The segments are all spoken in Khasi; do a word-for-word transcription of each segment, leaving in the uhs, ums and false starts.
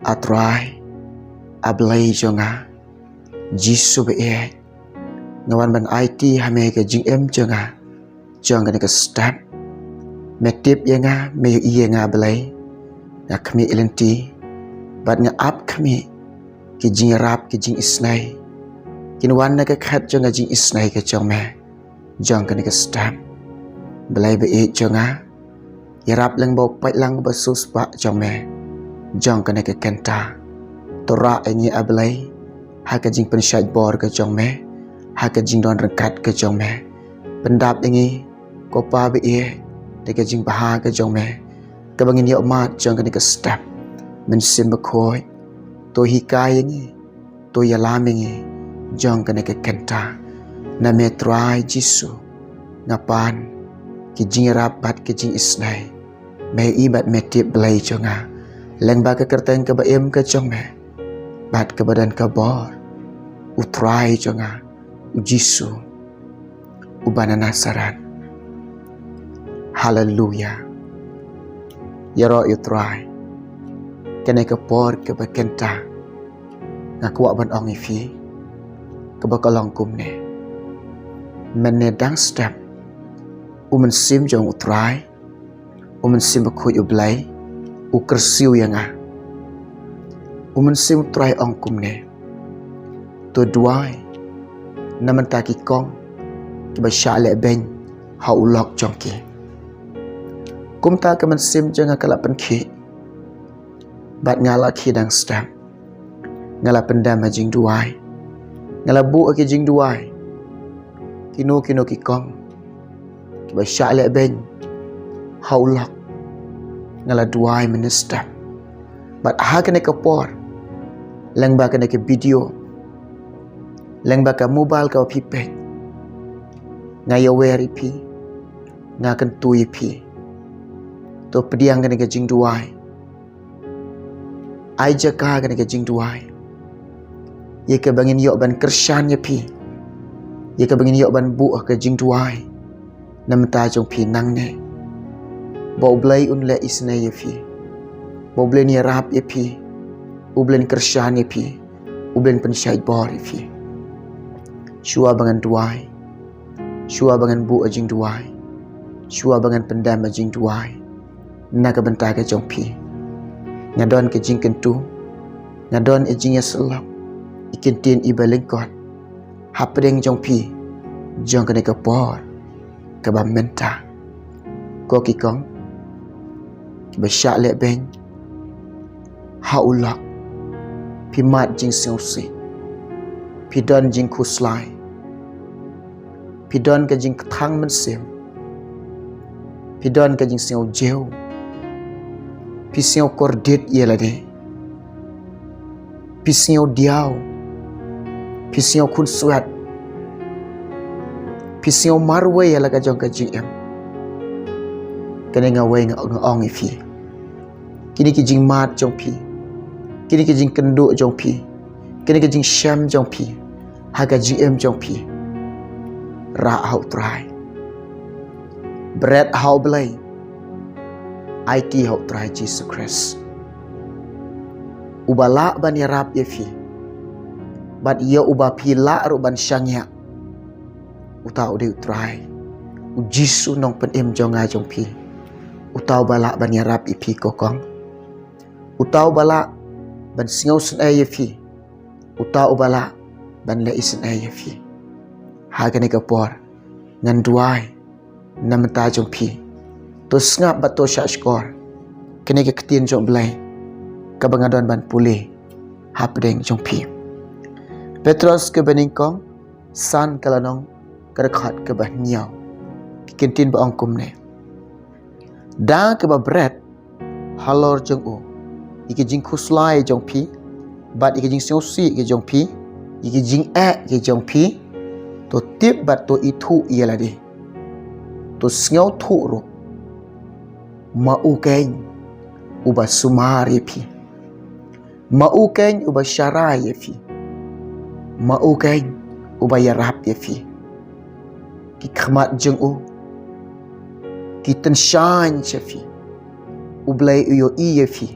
A Trai, A Blei jong nga, Jisu ba ïeit, nga wan ban aiti ha me ka jingim jong nga jong kane ka step. Me tip ïa nga, me ïohi ïa nga Blei. Nga khmih lynti bad nga ap khmih ki jingïarap, ki jingisynei kin wan na ka khat jong ka jingisynei ka jong me jong kane ka step. Blei ba ïeit jong nga, ïarap lyngba u paidlang ba sngewsih jong me jong kane ka kynta. To rah ïa ngi A Blei ha ka jingpynshait bor ka jong me, ha ka jingdon ryngkat ka jong me. Pyndap ïa ngi ko Pa ba ïeit da ka jingbha ka jong me, kaba ngin ïoh mad jong kane ka step. Mynsiem Bakhuid, to hikai ïa ngi, to ïalam ïa ngi jong kane ka kynta. Na me Trai Jisu nga pan ki jingïarap bad ki jingisynei. Me ïohi bad me tip Blei jong nga, lyngba ka kyrteng kaba im ka jong me bad kaba don ka bor, U Trai jong nga, U Jisu uba na Nasaret. Haleluya. Ïaroh ïa U Trai. Kane ka por kaba kynta nga kwah ban ong ïa phi kaba ka long kumne. Mynne dang step, U Mynsiem jong U Trai, U Mynsiem Bakhuid U Blei u kyrsiew ïa nga. U Mynsiem U Trai ong kumne: To duwai na bynta ki kong kiba shah lehbeiñ ha u lok jong ki. Kumta ka mynsiem jong nga ka la pynkhih bad nga la khie dang step. Nga la pyndem ha jingduwai. Nga la buh ha ki jingduwai. Kino kino ki kong kiba shah lehbeiñ ha u lok, nga la duwai mynne step. Bad ha kane ka por, lyngba kane ka video, lyngba ka mobile kaba phi peit, nga ïawer ïa phi, nga kyntu ïa phi. To pdiang kane ka jingduwai. Ai jaka kane ka jingduwai ïa kaba ngin ïoh ban kyrshan ïa phi, ïa kaba ngin ïoh ban buh ka jingduwai na bynta jong phi nangne. Ba U Blei un leh isynei ïa phi, ba U Blei un ïarap ïa phi, U Blei un kyrshan ïa phi, U Blei un pynshait bor ïa phi. Shuwa ba ngan duwai, shuwa ba ngan buh jingduwai, shuwa ba ngan pyndem jingduwai na ka bynta ka jong phi, nga don ka jingkyntu, nga don ka jingïasyllok, ka ktien kaba lyngkot hapdeng jong phi jong kane ka por kaba mynta. Ko ki kong kiba shah lehbeiñ ha u lok, phi mad jingsngewsih, phi don jingkhuslai, phi don ka jingkthang mynsiem, phi don ka jingsngewjew, phi sngewkordit ïa lade, phi sngewdiaw, phi sngewkhunswet, phi sngewmarwei ïa la ka jong ka jingim. Kane nga wei nga, nga ong ïa phi, kine ki jingmad jong phi, kine ki jingkynduh jong phi, kine ki jingshem jong phi ha ka jingim jong phi, rah ha U Trai. Bret ha U Blei, aiti ha U Trai Jisu Khrist, uba lah ban ïarap ïa phi bad ïa uba phi lah ruh ban shaniah. Uta u dei U Trai, U Jisu Nongpynim jong nga jong phi. Uta uba lah ban ïarap ïa phi ko kong. Uta uba lah ban sngewsynei ïa phi. Uta uba lah ban leh isynei ïa phi. Ha kane ka por ngan duwai na bynta jong phi. To sngap bad to shahshkor kane ka ktien jong U Blei kaba nga don ban pule hapdeng jong phi. Petros kaba nyngkong san, ka lynnong, ka dkhot kaba hynñiew. Ka ktien ba ong kumne: Da kaba bret halor jong u ïa ki jingkhuslai jong phi bad ïa ki jingsngewsih ki jong phi, ïa ki jingeh ki jong phi, to tip bad to ithuh ïa lade. To sngewthuh ruh ma u keiñ uba sumar ïa phi, ma u keiñ uba sharai ïa phi, ma u keiñ uba ïarap ïa phi. Ki khmat jong u ki tyngshaiñ sha phi. U Blei u ïohi ïa phi.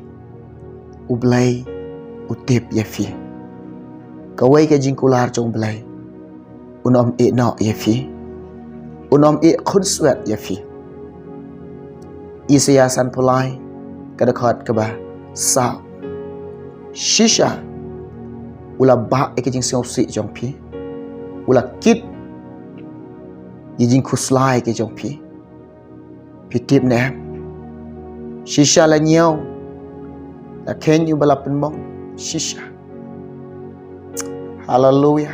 U Blei u tip ïa phi. Kawei ka jingkular jong U Blei, un ym ïeh noh ïa phi, un ym ïeh khunswet ïa phi. Isaïah sanphew lai, ka dkhot kaba saw. Shisha u la bah ïa ka jingsngewsih jong phi, u la kit ïa ka jingkhuslai ka jong phi. Phi tip ne em? Shisha la ñiew, la kheiñ uba la pynmong. Shisha. Haleluya.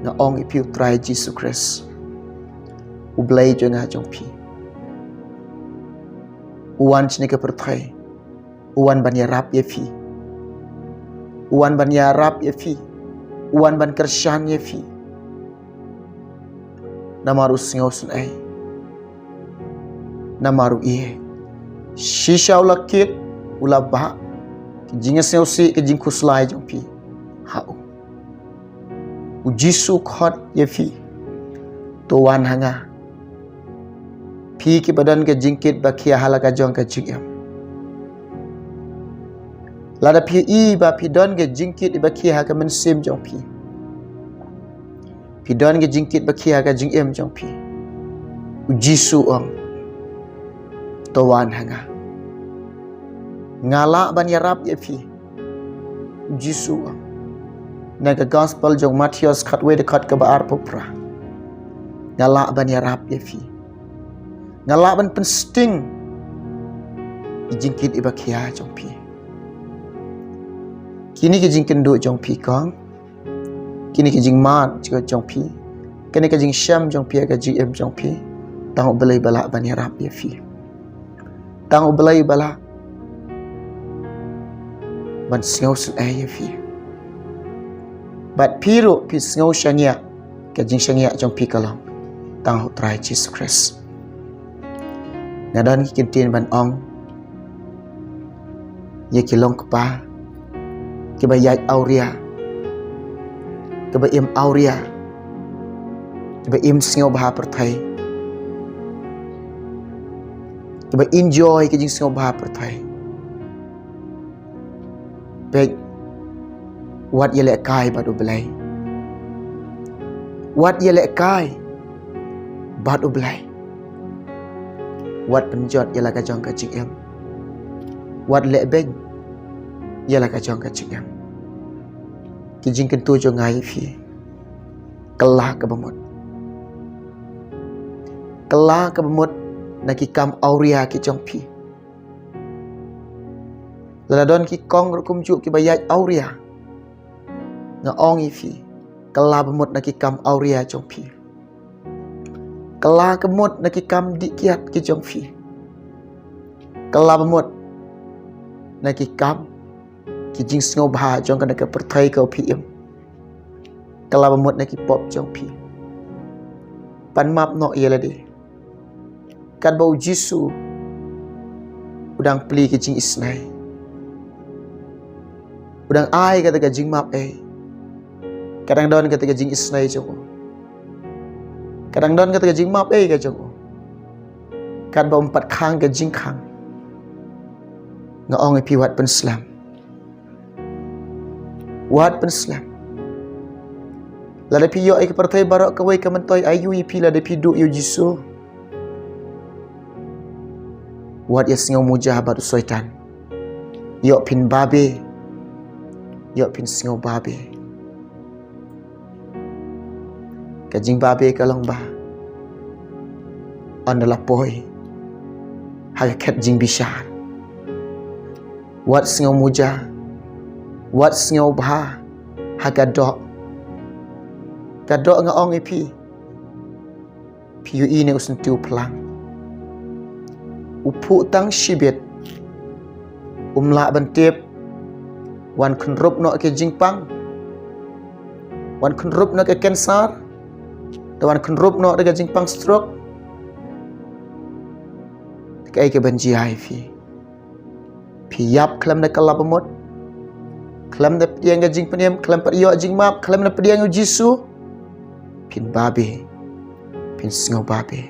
Nga ong ïa phi, U Trai Jisu Khrist, U Blei jong nga jong phi, u wan shane ka pyrthei, u wan ban ïarap ïa phi, u wan ban ïarap ïa phi, u wan ban kyrshan ïa phi. Namar u sngewsynei, namar u ïeit. Shisha u la kit, u la bah ka jingsngewsih, ka jingkhuslai jong phi ha u. U Jisu u khot ïa phi, to wan ha nga, phi kiba don ka jingkit ba khia ha la ka jong ka jingim. Lada phi i ba phi don ka jingkit ba khia ha ka mynsiem jong phi, phi don ka jingkit ba khia ha ka jingim jong phi, U Jisu u ong, to wan ha nga, nga lah ban ïarap ïa phi. U Jisu u ong na ka gospel jong u Mathaios khatwei, dkhot kaba arphew phra, nga lah ban ïarap ïa phi, nga lah ban pynsting ïa ka jingkit ba khia jong phi. Kine ki jingkynduh jong phi kong, kine ki jingmad jong phi, kane ka jingshem jong phi ha ka jingim jong phi, tang U Blei ba lah ban ïarap ïa phi. Tang U Blei ba lah ban sngewsynei ïa phi. Bad phi ruh phi sngew shaniah, ka jingshaniah jong phi ka long tang ha U Trai Jisu Khrist. Nga don ki kyntien ban ong ïa ki long kpa kiba ïaid awria, kiba im awria, kiba im sngewbha pyrthei, kiba enjoy ka jingsngewbha pyrthei. Peit, wat ïalehkai bad U Blei. Wat ïalehkai bad U Blei. Wat pynjot ïa la ka jong ka jingim. Wat lehbeiñ ïa la ka jong ka jingim. Ki jingkyntu jong nga ïa phi, kylla kaba mut. Kylla kaba mut na ki kam awria ki jong phi. Lada don ki kong ruh kumjuh kiba ïaid awria, nga ong ïa phi, kylla ba mut na ki kam awria jong phi. Kylla ka mut na ki kam dih kiad ki jong phi. Kylla ba mut na ki kam, ki jingsngewbha jong kane ka pyrthei kaba phi im. Kylla ba mut na ki pop jong phi. Pan map noh ïa lade. Katba U Jisu u dang plie ka jingisnei, u dang ai kata ka jingmap ei. Ka dang don kata ka jingisnei jong u. Ka dang don kata ka jingmap ei ka jong u. Katba um pat khang ka jingkhang, nga ong ïa phi, wat pynslem. Wat pynslem. Lada phi ïoh ïa ka pyrthei baroh kawei ka myntoi, aïu ïa phi lada phi duh ïa U Jisu. Wat ïa sngew muja bad u Soitan. Ïoh phin babe. Ïoh phin sngew babe. Ka jingbabe ka long ba ynda la poi ha ka khet jingbishar. Wat sngew muja, wat sngewbha ha ka doh. Ka doh, nga ong ïa phi, phi ïohi ne u syntiew phlang. U phuh tang shibit, um lah ban tip. Wan khynrup noh ka jingpang, wan khynrup noh ka cancer, te wan khynrup noh ka jingpang stroke. Te kaei kaban jia ïa phi? Phi ïap khlem da kylla ba mut, khlem da pdiang ka jingpynim, khlem pat ïoh jingmap, khlem da pdiang U Jisu. Phin babe, phin sngew babe.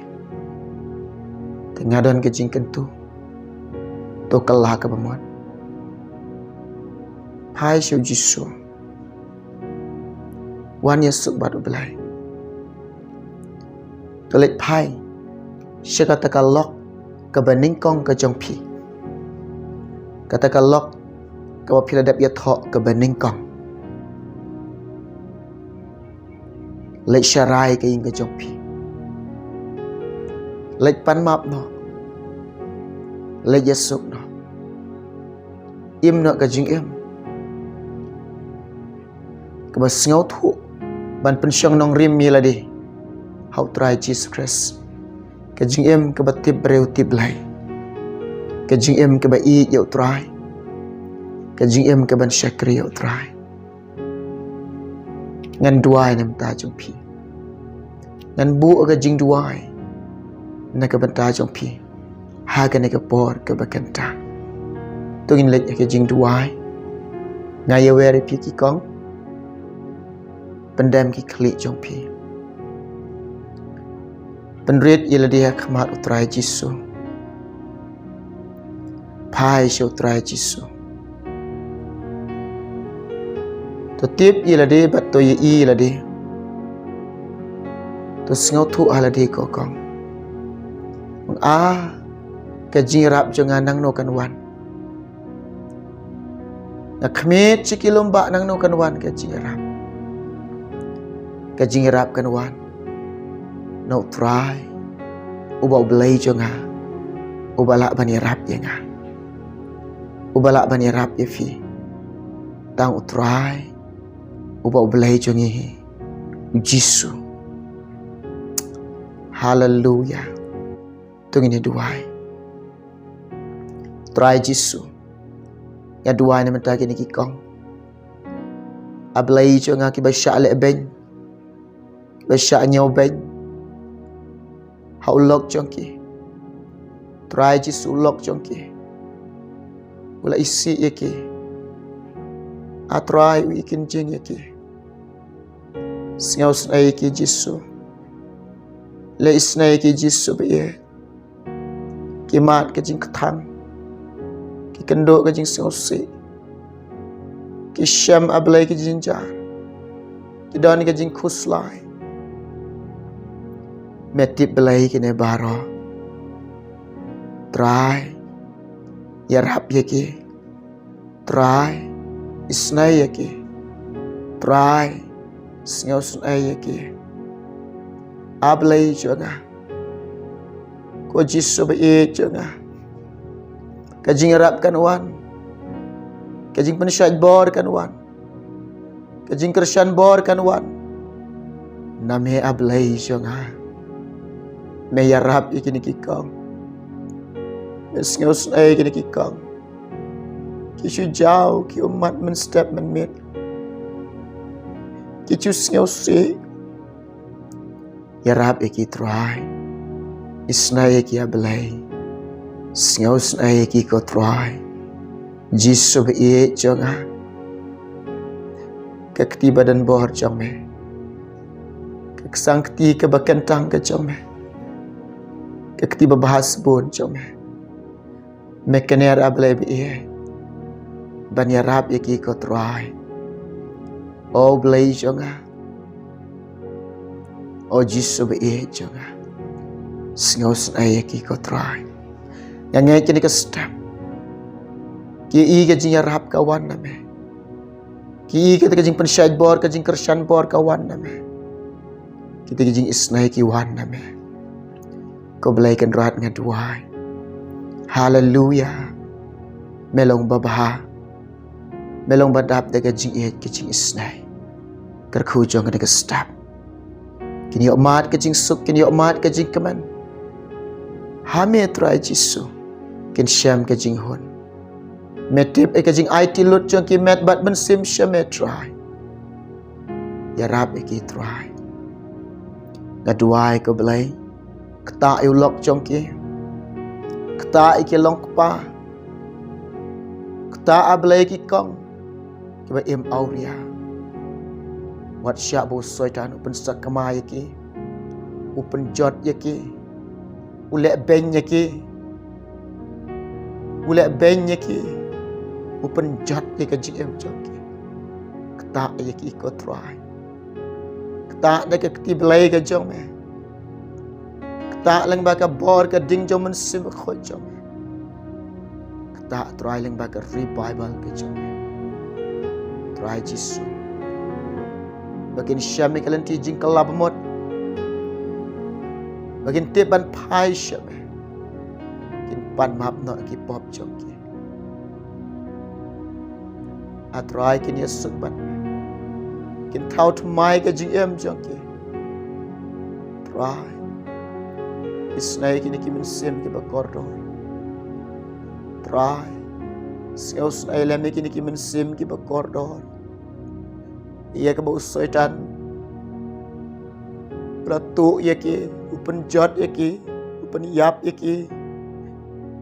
Te nga don ka jingkyntu, to kylla kaba mut. Phai sha u Jisu. Wan ïasuk bad u Blei. To leit phai sha kata ka lok kaba nyngkong ka jong phi. Kata ka lok kaba phi la dep ïathoh kaba nyngkong. Leit sharai ka ïing ka jong phi. Leit pan map noh. Leit ïasuk noh. Im noh ka jingim kaba sngewthuh ban pynshong nongrim ïa lade ha u Trai Jisu Khrist. Ka jingim kaba tip briew tip Blei. Ka jingim kaba ïeit ïa u Trai. Ka jingim kaban shakri ïa u Trai. Ngan duwai na ka bynta jong phi. Ngan buh ka jingduwai na ka bynta jong phi ha kane ka por kaba kynta. To ngin leit ha ka jingduwai. Nga ïawer ïa phi ki kong. Pyndem ki khlieh jong phi. Pynrit ïa lade ha khmat u Trai Jisu. Phai sha u Trai Jisu. To tip ïa lade bad to ïohi ïa lade. To sngewthuh ha lade ko kong. Ong, ah, ka jingïarap jong nga nangno kan wan. Nga khmih sha ki lum ba nangno kan wan ka jingïarap. Ka jingïarap kan wan na u Trai, uba u Blei jong nga, uba lah ban ïarap ïa nga, uba lah ban ïarap ïa phi. Tang u Trai, uba u Blei jong ngi hi, u Jisu. Haleluya. To ngin ïa duwai. Trai Jisu, nga duwai na ka bynta kine ki kong. A Blei jong nga, kiba shah leh beiñ, kiba shah ñiew beiñ ha u lok jong ki. Trai Jisu, u lok jong ki u la isih ïa ki. A Trai, u ïakynjing ïa ki. Sngewsynei ïa ki Jisu. Leh isynei ïa ki Jisu ba ïeit. Ki mad ka jingkthang, ki kynduh ka jingsngewsih, ki shem, a Blei, ka jingjynjar, ki don ka jingkhuslai. Me tip Blei kine baroh. Trai, ïarap ïa ki. Trai, isynei ïa ki. Trai, sngewsynei ïa ki. A Blei jong nga, ko Jisu ba ïeit jong nga, ka jingïarap kan wan, ka jingpynshait bor kan wan, ka jingkyrshan bor kan wan na me, a Blei jong nga. Me ïarap ïa kine ki kong. Me sngewsynei ïa kine ki kong. Ki shu jaw, ki ummat mynstep mynmiet. Ki shu sngewsih. Ïarap ïa ki Trai. Isynei ïa ki, a Blei. Sngewsynei ïa ki ko Trai. Jisu ba ïeit jong nga. Ka kti ba don bor jong me. Ka ksangkti kaba kyntang ka jong me. Ka kti babha sbun jong me. Me kner, a Blei ba ïeit, ban ïarap ïa ki ko Trai. O Blei jong nga. O Jisu ba ïeit jong nga. Sngewsynei ïa ki ko Trai. Nga ngeit kane ka step, ki ïohi ka jingïarap ka wan na me. Ki ïohi kata ka jingpynshait bor, ka jingkyrshan bor ka wan na me. Kita ki jingisynei ki wan na me. Ko Blei Kynrad, nga duwai. Haleluya. Me long babha. Me long ba dap da ka jingïeit, ka jingisynei. Kyrkhu jong kane ka step, kin ïoh mad ka jingsuk, kin ïoh mad ka jingkmen. Ha me Trai Jisu kin shem ka jinghun. Me tip ïa ka jingaiti lut jong ki met bad mynsiem, shem me Trai. Ïarap ïa ki Trai. Nga duwai ko Blei, ktah ïa u lok jong ki. Ktah ïa ki long kpa. Ktah, a Blei, ki kong kiba im awria. Wat shah ba u Soitan u pynsakma ïa ki, u pynjot ïa ki, u leh beiñ ïa ki, u leh beiñ ïa ki. u pynjot ïa ka jingim jong ki. Ktah ïa ki ko Trai. Ktah da ka kti blei ka jong me. Ktah lyngba ka bor ka ding jong Mynsiem Bakhuid jong me. Ktah Trai lyngba ka revival ka jong me. Trai Jisu, ba kin shem ïa ka lynti jingkylla bamut, ba kin tip ban phai sha me, kin pan map noh ki pop jong ki. A Trai, kin ïasuk bad me, kin thaw thymmai ka jingim jong ki. Trai, isynei kine ki mynsiem kiba kordor. Trai, sngewsynei lem ïa kine ki mynsiem kiba kordor, ïa kaba u Soitan u la tuh ïa ki, u pynjot ïa ki, u pynïap ïa ki.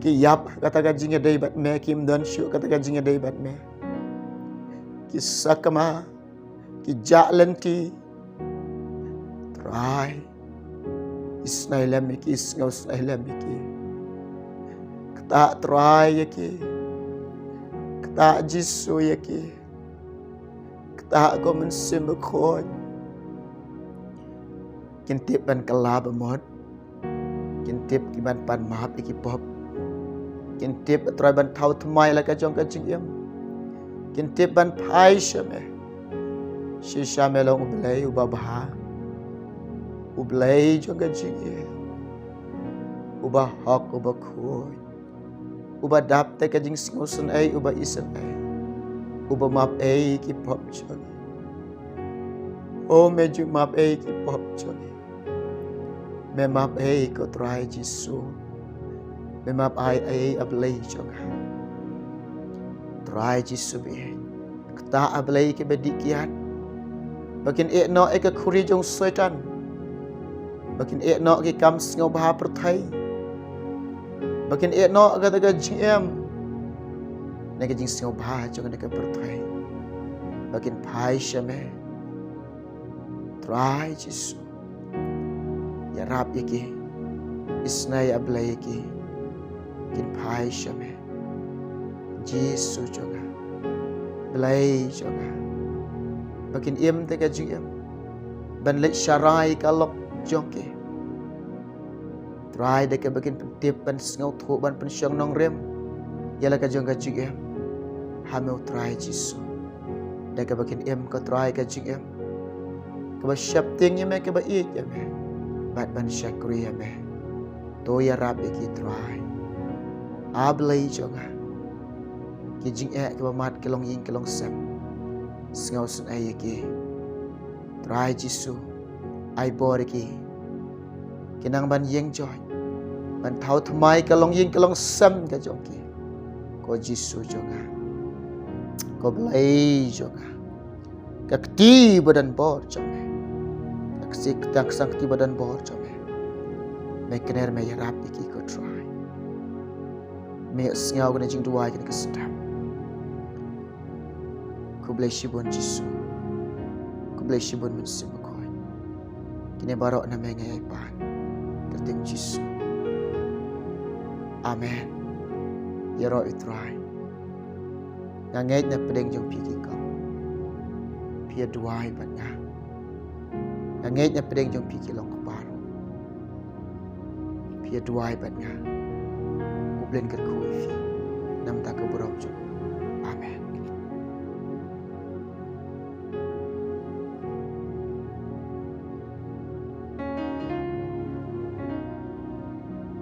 Ki ïap kata ka jingïadei bad me, kim don shuh kata ka jingïadei bad me. Ki sakma, ki jah lynti. Trai, isynei lem ïa ki, sngewsynei lem ïa ki. Ktah Trai ïa ki. Ktah Jisu ïa ki. Ktah ko Mynsiem Bakhuid. Kin tip ban kylla bamut. Kin tip ki ban pan map ïa ki pop. Kin tip Trai ban thaw thymmai la ka jong ka jingim. Kin tip ban phai sha me. Shisha me long U Blei uba bha, U Blei jong ka jingim, uba hok, uba khuid, uba dap da ka jingsngewsynei, uba isynei, uba map ei ki pop jong ngi. O me ju map ei ki pop jong ngi. Me map ei ko Trai Jisu. Me map ei ei A Blei jong nga. Trai Jisu baieit, ktah A Blei kiba dih kiad, ba kin ïeh noh ïa ka khuri jong Soitan, ba kin ïeh noh ki kam sngewbha pyrthei, ba kin ïeh noh kata ka jingim ne ka jingsngewbha jong kane ka pyrthei, ba kin phai sha me. Trai Jisu, ïarap ïa ki, isynei A Blei ïa ki, kin phai sha me. Jisu jong nga, Blei jong nga, ba kin im da ka jingim ban leit sharai ka lok jong ki. Trai, da kaba kin pyntip, ban sngewthuh, ban pynshong nongrim ïa la ka jong ka jingim ha me U Trai Jisu. Da kaba kin im ko Trai ka jingim kaba sheptieng ïa me, kaba ïeit ïa me bad ban shakri ïa me. To ïarap ïa ki Trai, A Blei jong nga. Ki jingeh kiba mad, ki longïing ki longsem, sngewsynei ïa ki. Trai Jisu, ai bor ïa ki, ki nang ban ïeng joit ban thaw thymmai ka longïing ka longsem ka jong ki. Ko Jisu jong nga, ko Blei jong nga, ka kti ba don bor jong me, ka kti, ka ktang sang kti ba don bor jong me. Me kner, me ïarap ïa ki ko Trai. Me ïohsngew kane jingduwai, kane ka step. Khublei shibun Jisu. Khublei shibun Mynsiem Bakhuid. Kine baroh na me nga ai ban ha kyrteng Jisu. Amen. Ïaroh ïa U Trai. Nga ngeit na pdeng jong phi ki kong, phi ïa duwai bad nga. Nga ngeit na pdeng jong phi ki long kpa ruh, phi ïa duwai bad nga. U Blei un kyrkhu ïa phi.